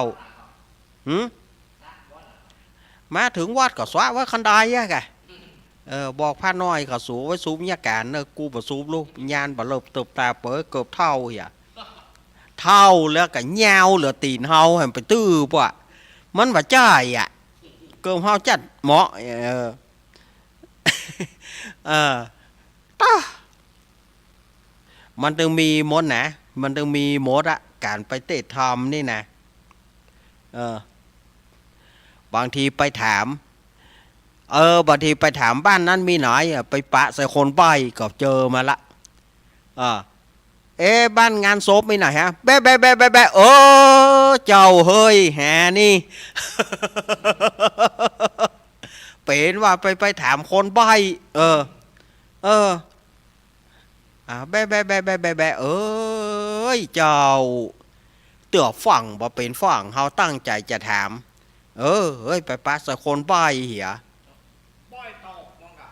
หืม มาเถิงวัดก็สวะไว้คันไดอะกะ เออ บอกพระน้อยเขาสูบไว้สูบยาก๋านเน่อ กูบ่สูบลูก ยานบ่าเลิบ เติบตาบ เป๋นเกิบเถ้าเหีย เถ้าแล้วก็ยาวเหลือตี๋นเฮา หันไปตื้อปะ มันบ่ใจ้อะ เกิบเฮาจัดเหมาะ เออ เออ ตะ มันตึงมีหมดนะ มันตึงมีหมดอะ ก๋านไปเต๊ธรรมนี่นะ เออ บางทีไปถาม เออ บางทีไปถามบ้านนั้นมีไหนอะ ไปปะใส่คนใบ้ก็เจอมาละ เออ เอ๊ะ บ้านงานศพมีไหนฮะ แบะ แบะ แบะ แบะ แบะ เออ เจ้าเฮ้ย แหนี่ เป๋นว่าไป ไปถามคนใบ้ เออ เออ อ่า แบะ แบะ แบะ แบะ แบะ เอ้ย เจ้า เตื้อฟั่งบ่เป๋นฟั่ง เฮาตั้งใจ๋จะถาม เออ เฮ้ย ไปปะใส่คนใบ้เหีย ใบ้ตอบมันกะ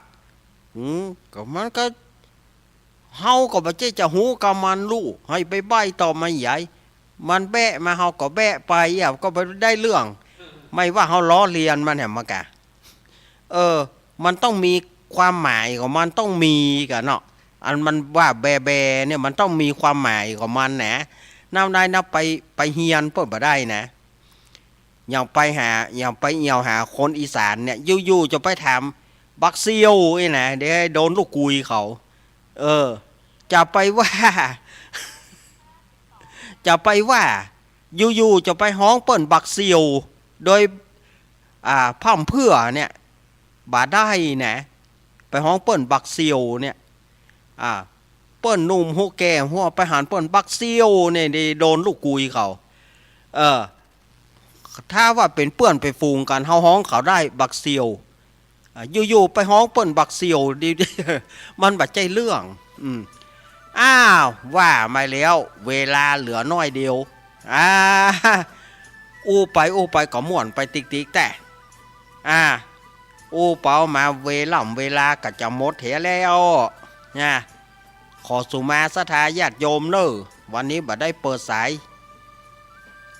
อืม ก็มันก็ เฮาก็บ่ใจ้จะฮู้กำมันลูก หื้อไปใบ้ตอบมันใหญ่ มันแบะมา เฮาก็แบะไป อ่ะ ก็บ่ได้เรื่อง ไม่ว่าเฮาล้อเลียนมันแหมมันกะ เออ มันต้องมีความหมายของมัน ต้องมีกะเนาะ อันมันว่าแบะแบะเนี่ย มันต้องมีความหมายของมันนะ นำได้นำไป ไปเฮียนเปิ้นบ่ได้นะ อย่างไปหา อย่างไปเอี่ยวหาคนอีสานเนี่ย อยู่ๆ จะไปถามบักเสี่ยวอี้นะ เดี๋ยวโดนลูกกุยเขา เออ จะไปว่า จะไปว่า อยู่ๆ จะไปฮ้องเปิ้นบักเสี่ยว โดย อ่า พร่ำเพรื่อเนี่ย บ่ได้นะ ไปฮ้องเปิ้นบักเสี่ยวเนี่ย อ่า เปิ้นหนุ่มฮู้แก่ฮู้ ไปหันเปิ้นบักเสี่ยวเนี่ย นี่โดนลูกกุยเขา เออ ถ้าว่าเป๋นเปื้อนเป๋นฝูงกั๋น เฮาฮ้องเขาได้บักเสี่ยว อ่า อยู่ๆ ไปฮ้องเปิ้นบักเสี่ยว ดี มันบ่ใจ้เรื่อง อืม อ้าว ว่ามาแล้ว เวลาเหลือน้อยเดียว อ่า อู้ไปอู้ไปก็ม่วนไปติ๊กๆ แต๊ อ่า อู้ไปอู้มา เวล่ำเวลาก็จะหมดเหียแล้วนะ ขอสุมาศรัทธาญาติโยมเน่อ วันนี้บ่ได้เปิดสาย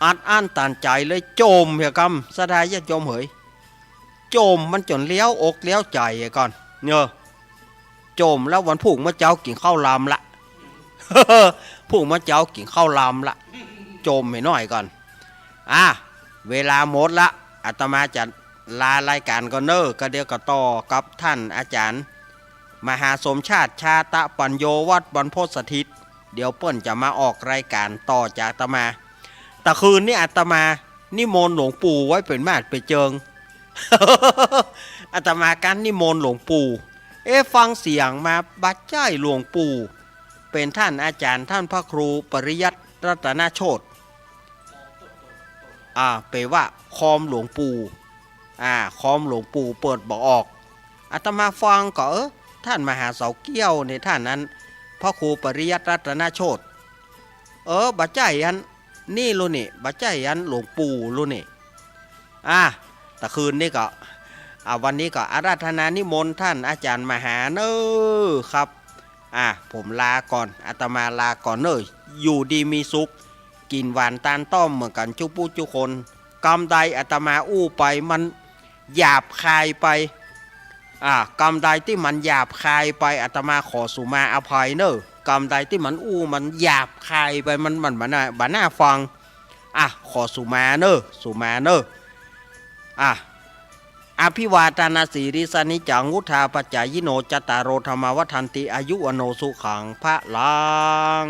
อัดอั้นตันใจ๋เลย จ่มเหียกำ ศรัทธาญาติโยมเหย จ่มมันจ๋นเลี้ยวอกเลี้ยวใจ๋ก่อน เนาะ จ่มแล้ววันพุธมื้อเจ๊ากิ๋นข้าวลำละ พุธมื้อเจ๊ากิ๋นข้าวลำละ จ่มให้หน้อยก่อน อ่ะ เวลาหมดละ อาตมาจะลารายก๋านก่อนเน่อ ก็เดี๋ยวก็ต่อกับท่านอาจ๋ารย์ มหาสมชาติ ชาตะปัญโญ วัดบรรพตสถิต เดี๋ยวเปิ้นจะมาออกรายการต่อจากอาตมา ตะคืนนี้อาตมานิมนต์หลวงปู่ไว้เป๋นมาดเป๋นเจิง อาตมากั๊นนิมนต์หลวงปู่ เอ๊ะ ฟังเสียงมาบ่ใจ้หลวงปู่ เป๋นต้านอาจ๋ารย์ต้านพระครูปริยัติรัตนโชติ อ่า เป๋นว่าคอมหลวงปู่ อ่า คอมหลวงปู่เปิดบ่ออก อาตมาฟังก็ เออ ต้านมหาเสาแก้วนี่ ต้านอันพระครูปริยัติรัตนโชติ เออ บ่ใจ้อันนี่ลูกนี่ บ่ใจ้อันหลวงปู่ลูกนี่ อ่ะ ตะคืนนี้ก็ อ่ะ วันนี้ก็อาราธนานิมนต์ต้านอาจ๋ารย์มหาเน่อครับ อ่ะ ผมลาก่อน อาตมาลาก่อนเน่อ อยู่ดีมีสุข กิ๋นหวานตานต้อมเหมือนกั๋นจุ๊ผู้จุ๊คน กำใดอาตมาอู้ไปมันหยาบคายไป อ่ะ กำใดตี้มันหยาบคายไป อาตมาขอสุมาอภัยเน่อ กำใดตี้มันอู้มันหยาบคายไป มัน มันบ่น่า บ่น่าฟัง อ่ะ ขอสุมาเน่อ สุมาเน่อ อ่ะ อภิวาทนสีลิสสะนิจจัง วุฑฒาปจายิโน จัตตาโร ธัมมา วัฑฒันติ อายุ วัณโณ สุขัง พลัง